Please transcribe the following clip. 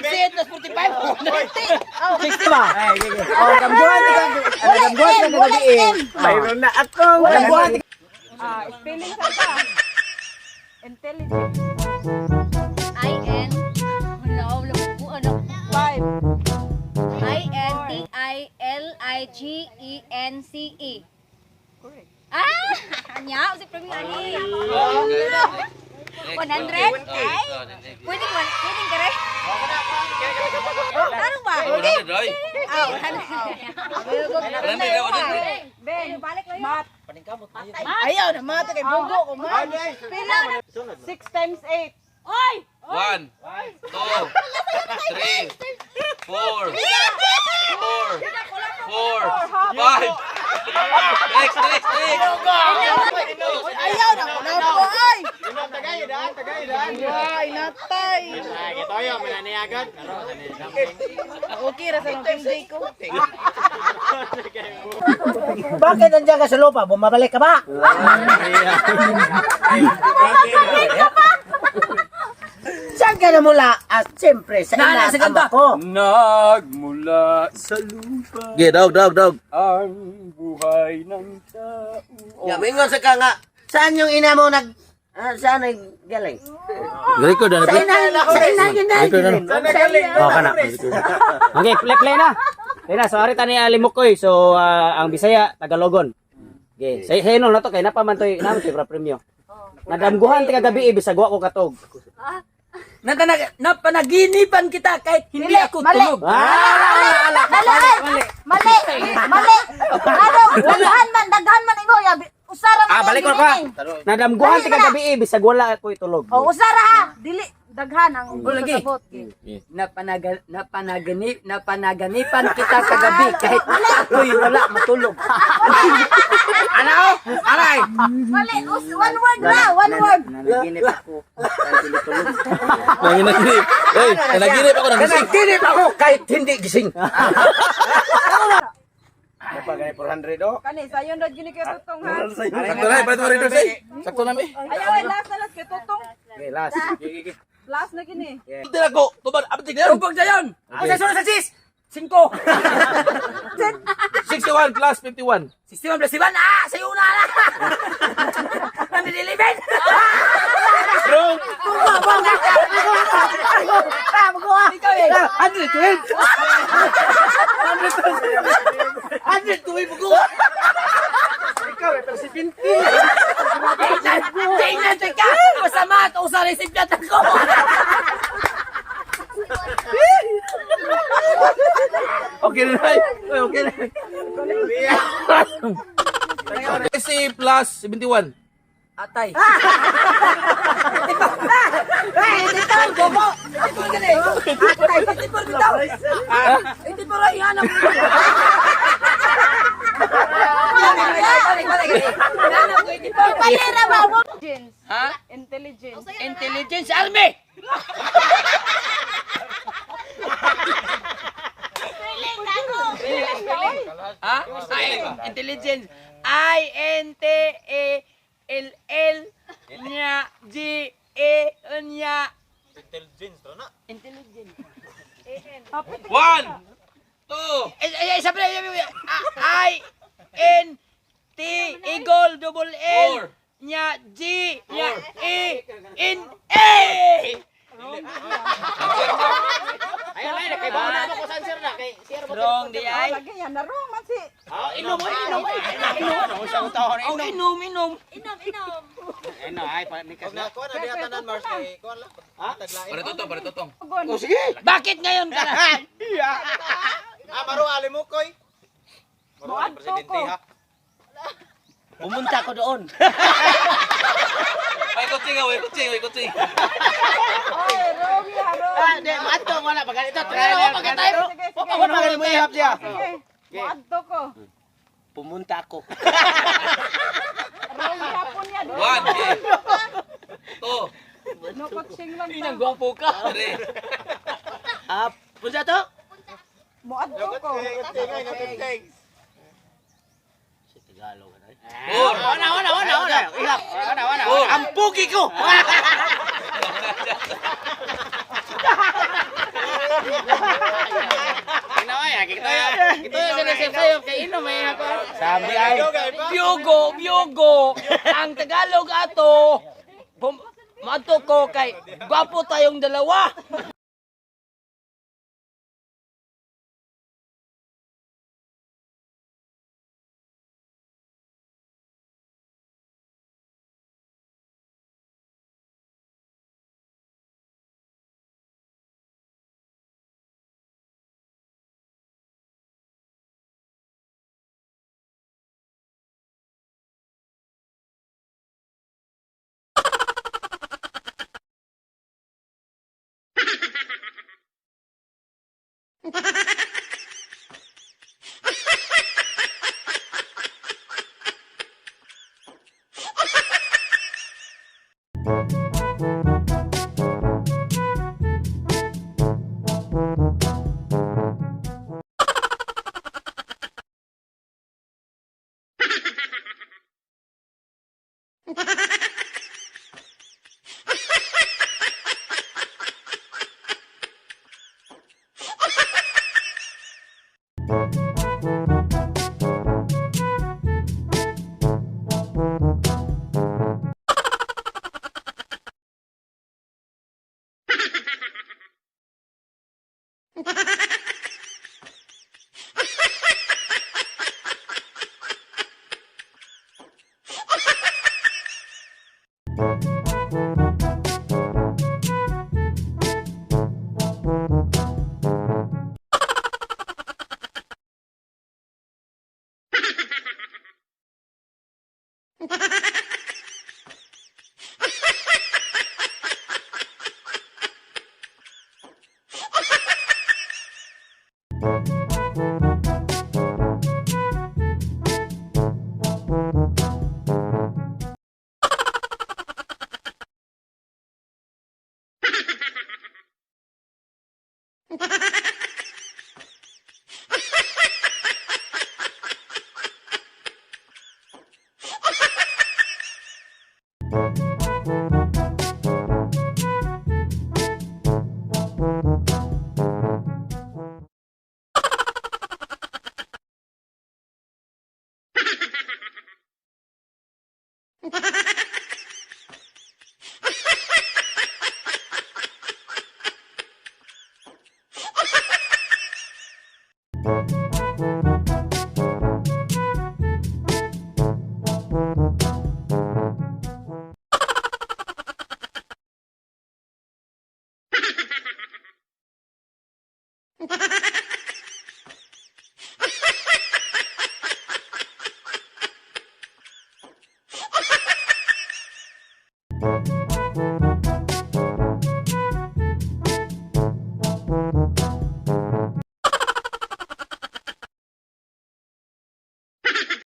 68 plus 45. 60 ba? Oh, damguhan ka. Damguhan ka kagabi eh. Mayroon na ako. Damguhan ka. Ah, spelling sa ta. Intelligent. I-N. Wala, wala ko. Ano? 5. I-N-T-I-L-I-G-E-N-C-E. Correct. Ah! Anya, si Premi ani. 100? Ay! Pwede pwede kare? Ano ba? 100, ay. Ah, 100. Ben, math. Ayaw na mata kay bugo ko man. Pila. 6 times 8. 1, 2, 3, 4, 4, 4, 5. Next, next, next. Ayaw na ko na ko ay. Tagay daan, tagay daan. Ay, natay. Ay, gitoyo, mananiagad. Okay ra sa mga day ko. Bakit nandiyan ka sa lupa? Bumabalik ka ba? Saan ka namula? At siyempre, sa ina at ama ko. Nagmula sa lupa Okay, dog, dog, dog. ang buhay ng tao. Ya, mingon sa ka nga. Saan yung ina mo nag... saan nag galing? Record na. Sa ina, sa ina, ina. Sana galing. Oh, kana. Okay, play play na. Play na. So ari tani Alimukoy. So ang Bisaya, Tagalogon. Okay, say say na to kay napa man toy, naman toy pra premyo. Nadamguhan ti kagabi eh, bisag wa ko katog. Napanaginipan kita kahit hindi ako tulog. Ah, ala, ala. Mali! Mali! Mali! Ano? Daghan man, daghan man imo ya. Usara man. Ah, balik ko ka. Nadamguhan ti kagabi eh, bisag wala ko tulog. Oh, usara ha. Dili daghan ang Oh, lagi. pasabot. Napanaganipan kita kagabi kahit ako'y wala matulog. Ano? Aray. Mali, one word na, one word. Nanaginip ako. Tulog. Nanginaginip. Hey, nanaginip ako ng gising. Nanaginip ako kahit hindi gising. Napagay 400 oh. Kani, sayon ra gyud ni kay Tutong ha. Sakto na, palit mo rin doon, Sakto na, mi. Ayaw, ay, last na last kay Tutong. Okay, last. Last na kini. Hindi na ko. Tubad, abtik na yun. Tubog na yun! Ako sa sunod sa sis. 5! 61 plus 51. 61 plus 1! Ah! Sa'yo na na! Nanililibin! Wrong. Ikaw eh! 112. 112 ko. Ikaw eh, pero si Pinti. Tingnan ka! Masama at usar isip na ko! Okay na, ay. Ay, okay na. 60 plus 71. Atay! Ay, bobo! Ito gani! Atay! Ito bitaw! Ito pa rin hanap ko! Balik, balik, balik! Hanap ko ito pa! Palera ba mo? Intelligence. Ha? Intelligence. Intelligence Army! Ha? Ay, intelligence. I N T A L L nya G E nya. Intelligence to na. Intelligence. 1, 2, Eh, eh, eh, sabi na, I N T eagle double L Four. nya G nya E N A. Ayun ay, kay bawo na ako sa answer na kay sir mo. Wrong di ay. Lagi yan, na wrong man si. Ah, inom, ay, inom, ay. Inom, isang taon, Oh, inom, inom. Inom, inom. Ano ay, panikas na. Kuan na diha tanan Mars kay kuan lang. Ha? Taglain. Para totong, para totong. Oh, sige. Bakit ngayon ka na? Ah, maro alimukoy. Maro Muadto presidente ko. ha. Pumunta ko doon. Ay, kutsing, ay, kutsing, ay, kutsing. Oy, wrong ya, wrong. Ah, di maadto wala pa ganito. Try na pag tayo. Sige, sige. Wala pa mo ihap siya. Sige. Muadto ko. Pumunta ako. Wrong yapon ya. 1, 2, No coaching lang ta. Gwapo ka. 3, Ah, punta to? Muadto ko. Sa Tagalog. ano? 4, Wala, wala, wala, wala. Ihap. Wala, wala. 4. Ang pugi ko! Ito yung sinasayop kay ino may ako. Sabi ay. Biyugo, biyugo. Ang Tagalog ato. Maadto ko kay gwapo tayong dalawa.